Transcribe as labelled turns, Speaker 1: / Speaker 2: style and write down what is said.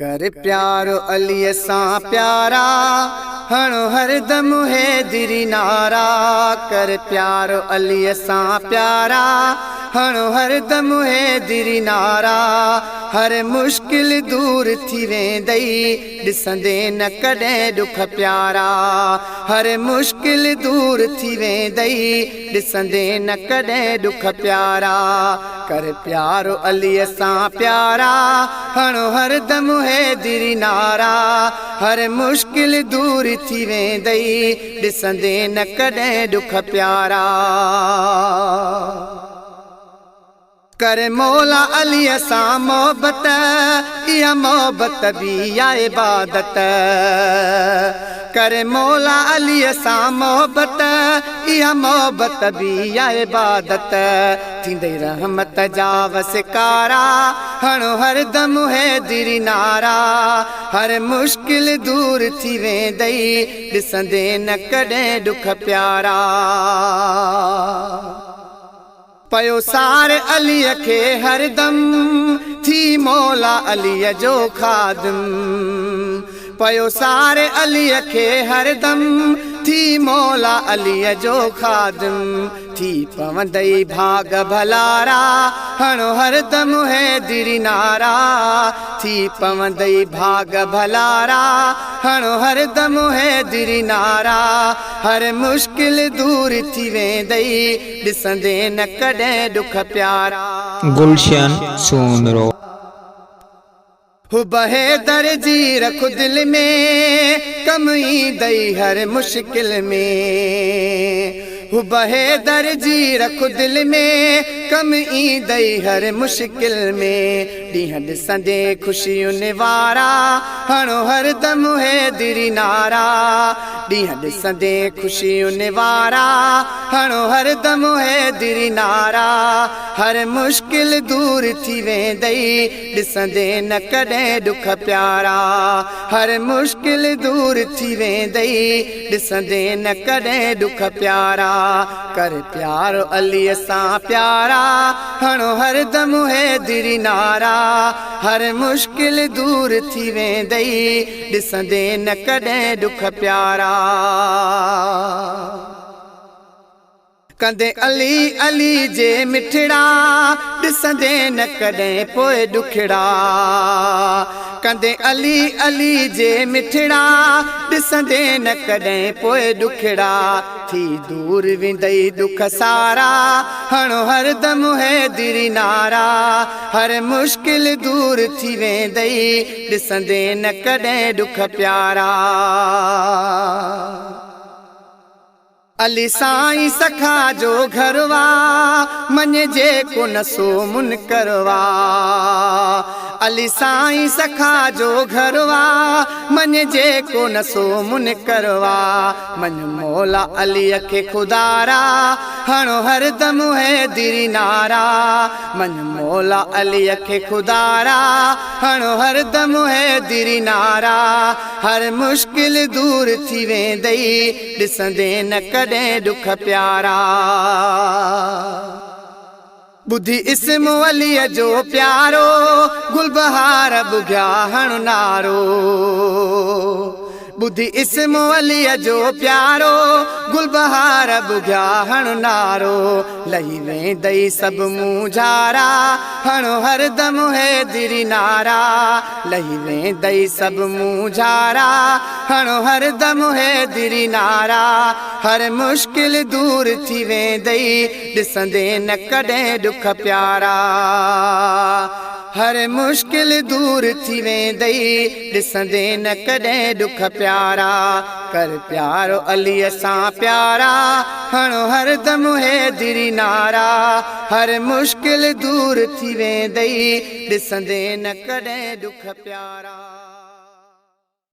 Speaker 1: ڪر پيار عليء سان پيارا، هڻ هردم حيدري نعرا. ڪر پيار عليء سان پيارا، هڻ هردم حيدري نعرا. هر مشڪل دور ٿي ويندئي، ڏسندين نه ڪڏهن ڏک پيارا. هر مشڪل دور ٿي ويندئي، ڏسندين نه ڪڏهن ڏک پيارا. ڪر پيار عليء سان پيارا، هڻ هردم حيدري نعرا. هر مشڪل دور ٿي ويندئي، ڏسندين نه ڪڏهن ڏک پيارا. ڪر مولا عليء سان محبت، اها محبت به آ عبادت. ڪر مولا عليء سان محبت، اها محبت به آ عبادت. ٿيندئي رحمت جا وسڪارا، هڻ هردم حيدري نعرا. هر مشڪل دور ٿي ويندئي، ڏسندين نه ڪڏهن ڏک پيارا. پيو سار عليء کي هردم، ٿي مولا عليء جو خادم. پيو سار عليء کي هردم، ٿي مولا عليء جو خادم. ٿي پوندئي ڀاڳ ڀلارا، هڻ هردم حيدري نعرا. ٿي پوندئي ڀاڳ ڀلارا، هڻ هردم حيدري نعرا. هر مشڪل دور ٿي ويندئي، ڏسندين نه ڪڏهن ڏک پيارا.
Speaker 2: گلشن سومرو.
Speaker 1: حب حيدر جي رک دل ۾، ڪم ايندئي هر مشڪل ۾. حب حيدر جي رک دل ۾، ڪم ايندئي هر مشڪل ۾. ڏينهن ڏسندين خوشين وارا، هڻ هردم حيدري نعرا. ڏينهن ڏسندين خوشين وارا، هڻ هردم حيدري نعرا. هر مشڪل دور ٿي ويندئي، ڏسندين نه ڪڏهن ڏک پيارا. هر مشڪل دور ٿي ويندئي، ڏسندين نه ڪڏهن ڏک پيارا. ڪر پيار عليء سان پيارا، هڻ هردم حيدري نعرا. هر مشڪل دور ٿي ويندئي، ڏسندين نه ڪڏهن ڏک پيارا. ڪندي علي علي جي مٺڙا، ڏسندين نه ڪڏهن پوء ڏکڙا. ڪندي علي علي جي مٺڙا، ڏسندين نه ڪڏهن پوء ڏکڙا. ٿي دور ويندئي ڏک سارا، هڻ هردم حيدري نعرا. هر مشڪل دور ٿي ويندئي، ڏسندين نه ڪڏهن ڏک پيارا. علي سائين سخا جو گهر وا، مڃ جيڪو نه سو منڪر وا. علي سائين سخا جو گهر وا، مڃ جيڪو نه سو منڪر وا. مڃ مولا عليء کي خدارا، هڻ هردم حيدري نعرا. مڃ مولا عليء کي خدارا، هڻ هردم حيدري نعرا. هر مشڪل دور ٿي ويندئي، ڏسندين نه ڪڏهن ڏک پيارا. ٻڌي اسم عليء جو پيارو، گلبهار ٻگهيا هڻ نعرو. ٻڌي اسم عليء جو پيارو، گلبهار ٻگهيا هڻ نعرو. لهي ويندئي سڀ مونجهارا، هڻ هردم حيدري نعرا. لهي ويندئي سڀ مونجهارا، هڻ هردم حيدري نعرا. هر مشڪل دور ٿي ويندئي، ڏسندين نه ڪڏهن ڏک پيارا. هر مشڪل دور ٿي ويندئي، ڏسندين نه ڪڏهن ڏک پيارا. ڪر پيار عليء سان پيارا، هڻ هردم حيدري نعرا. هر مشڪل دور ٿي ويندئي، ڏسندين نه ڪڏهن ڏک پيارا.